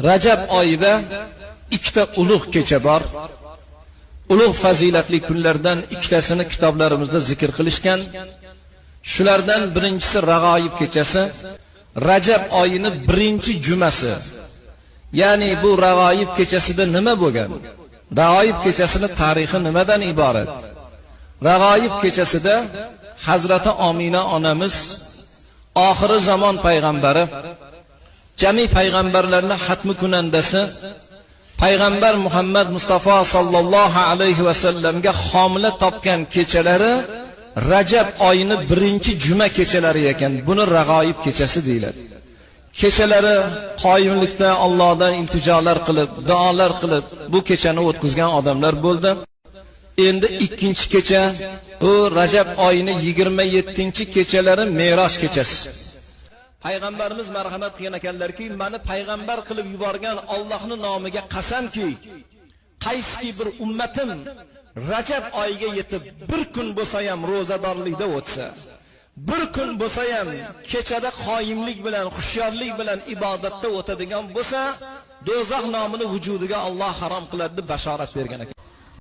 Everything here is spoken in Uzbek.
Rajab oyida ikkita ulug' kecha bor. Ulug' fazilatli kunlardan ikkitasini kitoblarimizda zikr qilishgan. Shulardan birinchisi Rag'oyib kechasi, Rajab oyini birinchi jumasi. Ya'ni bu Rag'oyib kechasida nima bo'lgan? Rag'oyib kechasini tarixi nimadan iborat? Rag'oyib kechasida Hazrati Omina onamiz oxiri zamon payg'ambari, jami payg'ambarlarni xatmi kunandasi payg'ambar Muhammad Mustafa sallallohu alayhi va sallamga homila topgan kechalari Rajab oyini birinchi juma kechalari ekan. Buni Rag'oyib kechasi deyiladi. Kechalari qoyimlikda Allohdan iltijolar qilib, duolar qilib bu kechani o'tkazgan odamlar bo'ldi. Endi ikkinchi kecha bu Rajab oyini 27-kechalari Me'roj kechasi. Payg'ambarimiz marhamat qilgan ekanlarki, meni payg'ambar qilib yuborgan Allohning nomiga qasamki, qaysiki bir ummatim Rajab oyiga yetib bir kun bo'lsa ham ro'zadorlikda o'tsa, bir kun bo'lsa ham kechada qoyimlik bilan, hushyorlik bilan ibodatda o'tadigan bo'lsa, do'zax nomini vujudiga Alloh harom qiladi deb bashorat bergan ekan.